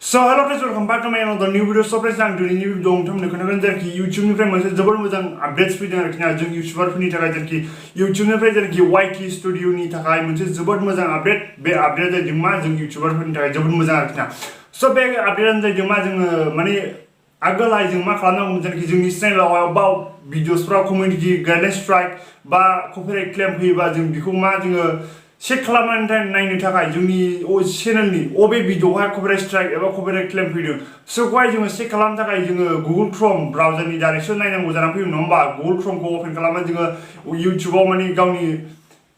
So hello friends, welcome back to my another new video. So friends, आं दिनैनि video नोंथांमोननो खोन्थागोन जेरैखि इउटिउबनिफ्राय मोनसे जोबोर मोजां आपडेट्स फैदों आरोखि ना जों इउटिउबारफोरनि थाखाय जेरैखि इउटिउबनिफ्राय जेरैखि YT स्टुडिअनि थाखाय मोनसे जोबोर मोजां आपडेट बे आपडेटआ जाहैदों मा जों इउटिउबारफोरनि थाखाय जोबोर मोजां आरोखि ना सो बे आपडेटआनो जाहैदों मा जोङो माने आगोलहाय जों मा खालामनांगौमोन जेरैखि जोंनि चेनेलाव बा भिडिअसफ्राव कमिउनिटि गाइडलाइन्स स्ट्राइक बा कपिराइट क्लेम फैयोबा जों बेखौ मा जोङो चेक खालामनानै नायनो थाखाय जोंनि चेनेलनि अबे भिडिअआवहाय कपिराइट स्ट्राइक एबा कपिराइट क्लेम फैदों सोखौहाय जोङो चेक खालामनो थाखाय जोङो गुगल क्रोम ब्राउजारनि दारैसो नायनांगौ जानानै फैयो नङा होमबा गुगल क्रोमखौ अपेन खालामनानै जोङो इउटिउबाव माने गावनि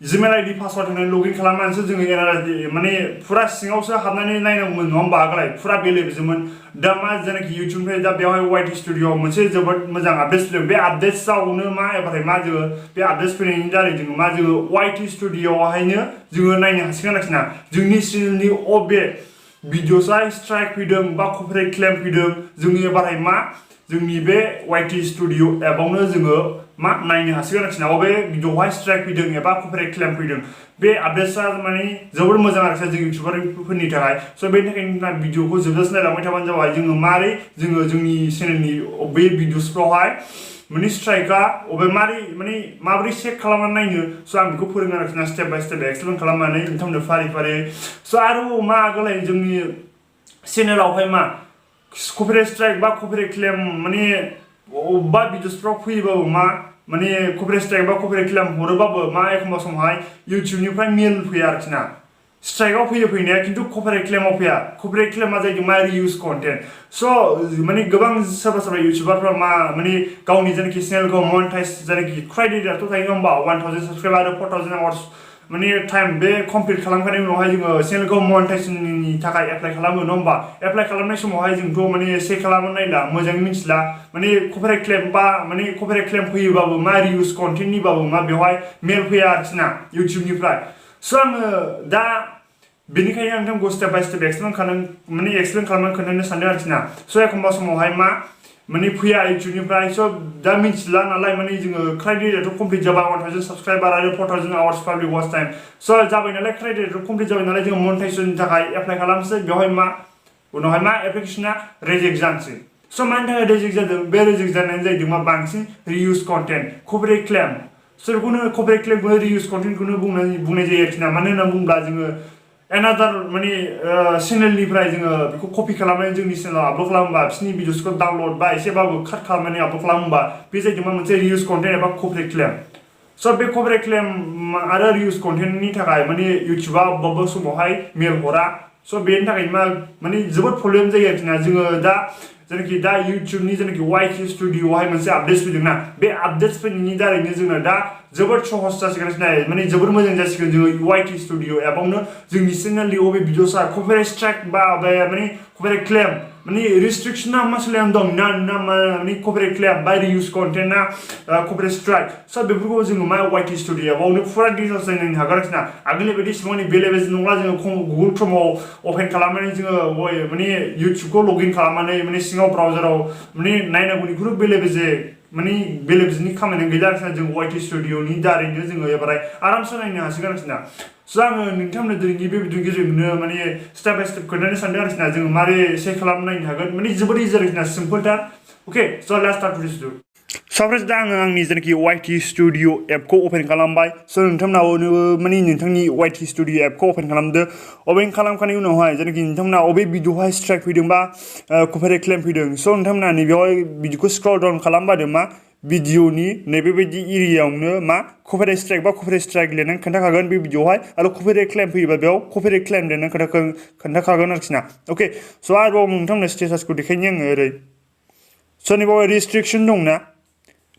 जीमेल आईडी पासवर्ड होनानै लगिन खालामनानैसो जोङो माने फुरा सिङावसो हाबनानै नायनांगौमोन नङा होमबा आगोलहाय फुरा बेलेबजोंमोन दा मा जेनाखि इउटिउबनिफ्राय दा बेवहाय YT स्टुडिअआव मोनसे जोबोद मोजां आपडेट्स फैदों बे आपडेट्सआवनो मा एबारहाय मा जोङो बे आपडेट्स फैनायनि दारै जोङो मा जोङो YT स्टुडिअआवहायनो जोङो नायनो हासिगोन आरोखि ना जोंनि चेनेलनि अबे भिडिअसआ स्ट्राइक फैदों बा कपिराइट क्लेम फैदों जोंनि एबारहाय मा जोंनि बे YT स्टुडिअ एपआवनो जोङो मा नायनो हासिगोन आरोखि ना अबे भिडिअआवहाय स्ट्राइक फैदों एबा कपिराइट क्लेम फैदों बे आपडेट्सआ माने जोबोर मोजां आरोखि जों इउटिउबारफोरनि थाखाय स' बेनि थाखायनो भिडिअखौ जोबजासे नायलांबाय थाबानो जाबाय जोङो मारै जोङो जोंनि चेनेलनि बे भिडिअसफ्रावहाय माने स्ट्राइकआ अबे मारै माने माबोरै चेक खालामनानै नायनो स' आं बेखौ फोरोङो आरोखि ना स्टेप बाय स्टेप एक्सप्लेन खालामनानै नोंथांमोननो फारि फारि स' आरो मा आगोलहाय जोंनि चेनेलावहाय मा कपिराइट स्ट्राइक बा कपिराइट क्लेम माने अबेबा भिडिअसफ्राव फैयोबाबो मा माने कपिराइट स्ट्राइक बा कपिराइट क्लेम हरोबाबो मा एखमबा समावहाय इउटिउबनिफ्राय मेल फैया आरोखि ना स्ट्राइकआव फैनाया खिन्थु कपिराइट क्लेमाव फैया कपिराइट क्लेमा जाहैदों मा रिउज कन्टेन्ट स' माने गोबां सोरबा इउटिउबारफ्रा मा माने गावनि जेनाखि चेनेलखौ मनिटाइज जेनाखि क्राइटेरियाथ' थायो होमबा 1000 साबस्क्राइबार आरो 4000 आवार्स माने टाइम बे कमप्लिट खालामखांनायनि उनावहाय जोङो चेनेलखौ मनिटाइजेशननि थाखाय एप्लाइ खालामो नङा होमबा एप्लाइ खालामनाय समावहाय जोंथ' माने चेक खालामनो नायला मोजाङै मिथिला माने कपिराइट क्लेम बा माने कपिराइट क्लेम फैयोबाबो मा रिउज कन्टेन्टनिबाबो मा बेवहाय मेल फैया आरोखि ना इउटिउबनिफ्राय स' आङो दा बेनिखायनो आं नोंथांखौ स्टेप बाय स्टेप एक्सप्लेन खालामनानै खोन्थानो सानदों आरोखि ना स' एखमबा समावहाय मा माने फैया इउटिउबनिफ्राय स' दा मिथिला नालाय माने जोङो क्राइटेरियाथ' कमप्लिट जाबाय 1000 साबस्क्राइबार आरो 4000 आवार्स पाब्लिक वाच टाइम स' जाबाय नालाय क्राइटेरियाथ' कमप्लिट जाबाय नालाय जोङो मनिटाइजेशननि थाखाय एप्लाइ खालामसै बेवहाय मा उनावहाय मा एप्लिकेशना रिजेक्ट जानोसै स' मानि थाखाय रिजेक्ट जादों बे रिजेक्ट जानायानो जाहैदों मा बांसिन रिउज कन्टेन्ट कपिराइट क्लेम स' बेखौनो कपिराइट क्लेमखौनो रिउज कन्टेन्टखौनो बुंनाय जायो आरोखि ना मानो होनना बुङोब्ला जोङो एनादार माने चेनेलनिफ्राय जोङो बेखौ कपि खालामनानै जोंनि चेनेलाव आपल'ड खालामोबा बिसोरनि भिडिअसखौ डाउनलड बा एसेबाबो काट खालामनानै आपल'ड खालामोबा बे जाहैदों मा मोनसे रिउज कन्टेन्ट एबा कपिराइट क्लेम स' बे कपिराइट क्लेम आरो रिउज कन्टेन्टनि थाखाय माने इउटिउबा अबेबा समावहाय मेल हरा स' बेनि थाखायनो मा माने जोबोद प्रब्लेम जायो आरोखि ना जोङो दा जेनाखि दा इउटिउबनि जेनाखि YT स्टुडिअआवहाय मोनसे आपडेट्स फैदों ना बे आपडेट्स फैनायनि दारैनो जोङो दा जोबोद सहज जासिगोन आरोखि माने जोबोद मोजां जासिगोन जोङो YT स्टुडिअ एपआवनो जोंनि चेनेलनि अबे भिडिअसआ कपिराइट स्ट्राइक बा माने कपिराइट क्लेम माने रिस्ट्रिक्शना मा सोलिनानै दं ना माने कपिराइट क्लेम बा रिउज कन्टेन्टना कपिराइट स्ट्राइक स' बेफोरखौ जोङो मा YT स्टुडिअ एपआवनो फुरा डिटेल्स नायनो हागोन आरोखि ना आगोलनि बायदि इसिबांनि बेले नंला जोङो गुगल क्रोमाव अपेन खालामनानै जोङो माने इउटिउबखौ लगइन खालामनानै माने सिङाव ब्राउजाराव माने नायनांगौनि खुनु बेले बेजेनि खामानि गैला आरोखि जों YT स्टुडिअनि दारैनो जोङो एबारहाय आरामसे नायनो हासिगोन आरोखि ना स' आङो नोंथांमोननो दिनैनि बे भिडिअनि गेजेरजोंनो माने स्टेप बाय स्टेप खोन्थानो सानदों आरोखि ना जोङो मारै चेक खालामनो नायनो हागोन माने जोबोद इजि आरोखि ना सिम्पोलथार अके स' लेट्स स्टार्ट टुडेस भिडिअ साफ्रेस दा आङो आंनि जेनाखि YT स्टुडिअ एपखौ अपेन खालामबाय स' नोंथांमोनाबो माने नोंथांनि YT स्टुडिअ एपखौ अपेन खालामदो अपेन खालामखांनायनि उनावहाय जेनाखि नोंथांमोना अबे भिडिअआवहाय स्ट्राइक फैदों बा कपिराइट क्लेम फैदों स' नोंथांमोना नैबेयावहाय भिडिअखौ स्क्रल डाउन खालामबादो मा भिडिअनि नैबेबायदि एरियायावनो मा कपिराइट स्ट्राइक बा कपिराइट स्ट्राइक लिरनानै खोन्थाखागोन बे भिडिअआवहाय आरो कपिराइट क्लेम फैयोबा बेयाव कपिराइट क्लेम लिरनानै खोन्थाखागोन आरोखि ना अके स' आरोबाव नोंथांमोननो स्टेटासखौ देखायनि आङो ओरै स' नैबाव रिस्ट्रिक्सन दंना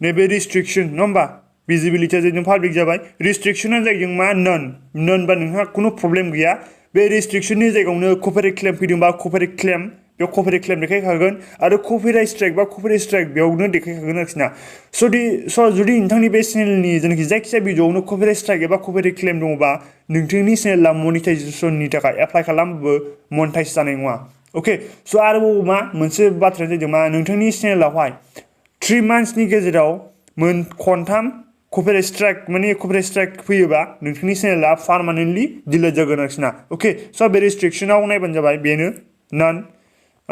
नैबे रिस्ट्रिक्सन नङा होमबा भिजिबिलिटिया जाहैदों पाब्लिक जाबाय रिस्ट्रिक्सना जाहैदों मा नन बा नोंहा खुनु प्रब्लेम गैया बे रिस्ट्रिक्सननि जायगायावनो कपिराइट क्लेम फैदोंबा कपिराइट क्लेम बेयाव कपिराइट क्लेम देखायखागोन आरो कपिराइट स्ट्राइक बा कपिराइट स्ट्राइक बेयावनो देखायखागोन आरोखि ना स' जुदि नोंथांनि बे चेनेलनि जेनाखि जायखिजाया भिडिअआवनो कपिराइट स्ट्राइक एबा कपिराइट क्लेम दङबा नोंथांनि चेनेला मनिटाइजेशननि थाखाय एप्लाइ खालामबाबो मनिटाइज जानाय नङा अके स' आरोबाव मा मोनसे बाथ्राया जाहैदों मा नोंथांनि चेनेलावहाय 3 मान्थ्सनि गेजेराव खनथाम कपिराइट स्ट्राइक फैयोबा नोंथांनि चेनेला पार्मानेन्टलि डिलिट जागोन आरोखि ना अके स' बे रिस्ट्रिक्सनाव नायबानो जाबाय बेनो नान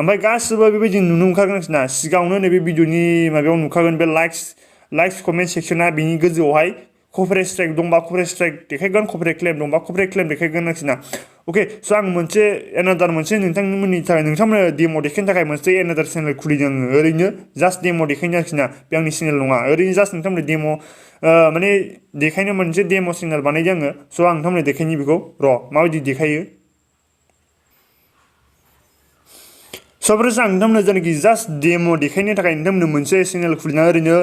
ओमफ्राय गासिबो बेबायदि नुनो मोनखागोन आरोखि ना सिगाङावनो नैबे भिडिअनि माबायाव नुखागोन बे लाइक्स कमेन्ट सेक्सना बिनि गोजौआवहाय कभारेज स्ट्राइक दंबा कभारेज स्ट्राइक देखायगोन कभारेज क्लेम दंबा कभारेज क्लेम देखायगोन आरोखि ना अके स' आं मोनसे एनादार मोनसे नोंथांमोननि थाखाय नोंथांमोननो डेम' देखायनो थाखाय मोनसे एनादार चेनेल खुलिदों आङो ओरैनो जास्ट डेम' देखायनो आरोखि ना बे आंनि चेनेल नङा ओरैनो जास्ट नोंथांमोननो डेम' माने देखायनो मोनसे डेम' चेनेल बानायदों आङो स' आं नोंथांमोननो देखायनि बेखौ र' माबायदि देखायो सब्रेस आं नोंथांमोननो जायनाखि जास्ट डेम' देखायनो थाखाय नोंथांमोननो मोनसे चेनेल खुलिना ओरैनो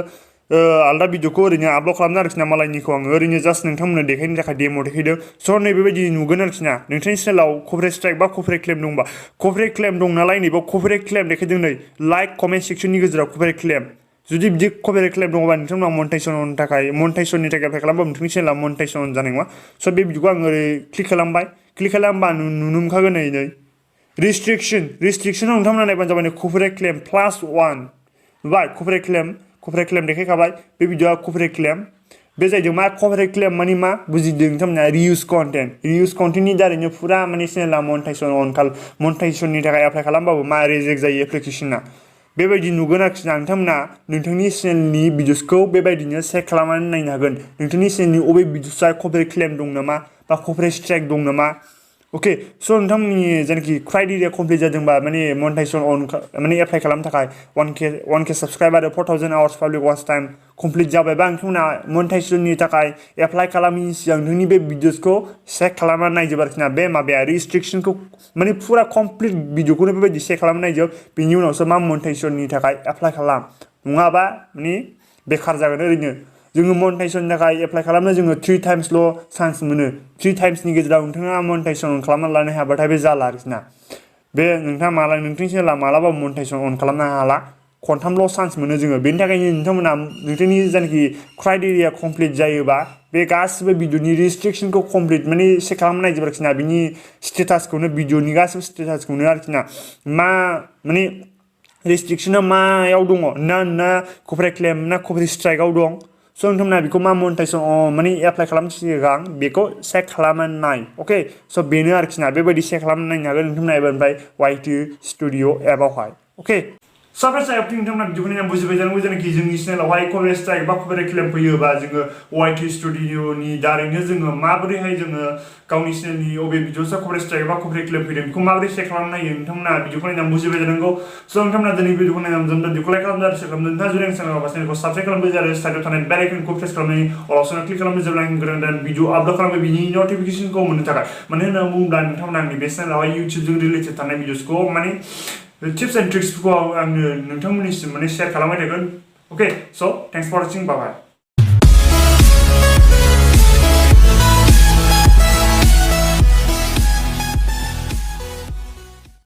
आलदा भिडिअखौ ओरैनो आपल'ड खालामनो आरोखि ना मालायनिखौ आङो ओरैनो जास्ट नोंथांमोननो देखायनो थाखाय डेम' देखायदों स' नै बेबायदि नुगोन आरोखि ना नोंथांनि चेनेलाव कभारेज स्ट्राइक बा कभारेज क्लेम दंबा कभारेज क्लेम दं नालाय नैबेयाव कभारेज क्लेम देखायदों नै लाइक कमेन्ट सेक्सननि गेजेराव कभारेज क्लेम जुदि बिदि कभारेज क्लेम दङबा नोंथांमोनाव मनिटाइजेसननि थाखाय एप्लाइ खालामबा नोंथांनि चेनेला मनिटाइजेसन जानाय नङा स' बे भिडिअखौ आं ओरै क्लिक खालामबा नुनो मोनखागोन नै रिस्ट्रिक्सनाव नोंथांमोना नायबानो जाबाय कभारेज क्लेम +1 नुबाय कभारेज क्लेम देखायखाबाय बे भिडिअआ कभारेज क्लेम बे जाहैदों मा कभारेज क्लेम माने मा बुजिदों नोंथांमोना रिउस कन्टेन्टनि दारैनो फुरा माने चेनेला मनिटाइजेसननि थाखाय एप्लाइ खालामबाबो मा रिजेक्ट जायो एप्लिकेसना बेबायदि नुगोन आरोखि ना नोंथांमोना नोंथांनि चेनेलनि भिडिअसखौ बेबायदिनो चेक खालामनानै नायनो हागोन नोंथांनि चेनेलनि अबे भिडिअसआ कभारेज क्लेम दं नामा बा कभारेज स्ट्राइक दं नामा अके स' नोंथांमोननि जायनाखि क्राइटेरिया कमप्लिट जादोंबा माने मनिटाइजेसन माने एप्लाइ खालामनो थाखाय 1K साबस्क्राइबार आरो 4000 hours public watch time complete जाबायबा नोंथांमोना मनिटाइजेसननि थाखाय एप्लाइ खालामैनि सिगां नोंनि बे भिडिअसखौ चेक खालामनानै नायजोब आरोखि ना बे माबाया रिस्ट्रिक्सनखौ माने फुरा कमप्लिट भिडिअखौनो बेबायदि चेक खालामनानै नायजोब बिनि उनावसो मा मनिटाइजेसननि थाखाय एप्लाइ खालाम नङाबा माने बेखार जागोन ओरैनो जोङो मनिटाइजेसननि थाखाय एप्लाइ खालामनो जोङो 3 टाइम्सल' चान्स मोनो 3 टाइम्सनि गेजेराव नोंथाङा मनिटाइजेसन खालामना लानो हायाबाथाय बे जाला आरोखि ना बे नोंथांनि चेनेला मालाबाबो मनिटाइजेसन खालामनो हाला खनथामल' चान्स मोनो जोङो बेनि थाखायनो नोंथांमोना नोंथांनि जायनाखि क्राइटेरिया कमप्लिट जायोबा बे गासिबो भिडिअनि रिस्ट्रिक्सनखौ कमप्लिट माने चेक खालामना नायजोब आरोखि ना बिनि स्टेटासखौनो भिडिअनि गासिबो स्टेटासखौनो आरोखि ना मा माने रिस्ट्रिक्सना मायाव दङ ना कभारेज क्लेम ना कभारेज स्ट्राइकआव दं स' नोंथांमोना बेखौ मा मनिटाइजेसन माने एप्लाइ खालामनो सिगां बेखौ चेक खालामनानै नाय अके स' बेनो आरोखि ना बेबायदि चेक खालामनानै नायनो हागोन नोंथांमोना एबारनिफ्राय YT स्टुडिअ एपआवहाय अके साब्रेस आइपि नोंथांमोना भिडिअखौ नायनानै बुजिबाय जानांगौ जायनाखि जोंनि चेनेलावहाय कभारेज स्ट्राइक बा कभारेज क्लेम फैयोबा जोङो YT स्टुडिअनि दारैनो जोङो माबोरैहाय जोङो गावनि चेनेलनि अबे भिडिअसआ कभारेज स्ट्राइक बा कभारेज क्लेम फैदों बेखौ माबोरै चेक खालामनो हायो नोंथांमोना भिडिअखौ नायनानै बुजिबाय जानांगौ स' नोंथांमोना दिनै भिडिअखौ नायनानै भिडिअखौ लाइक खालामदो आरो शेयार खालामदो नोंथाङा जुदि आंनि चेनेलाव चेनेलखौ साबस्क्राइब खालामदो आरो साइडआव थानाय बेल आइकनखौ प्रेस खालामनानै अलावसोनो क्लिक खालामदो जेब्ला आं गोदान भिडिअ आपल'ड खालामो बिनि नटिफिकेसनखौ मोननो थाखाय मानो होनना बुङोब्ला नोंथांमोना आंनि बे चेनेलावहाय इउटिउबजों रिलेटेड थानाय भिडिअसखौ माने टिप्स एन्ड ट्रिक्सफोरखौ आङो नोंथांमोननिसिम माने शेयार खालामबाय थागोन ओके स' थेंक्स फर वाचिं बाय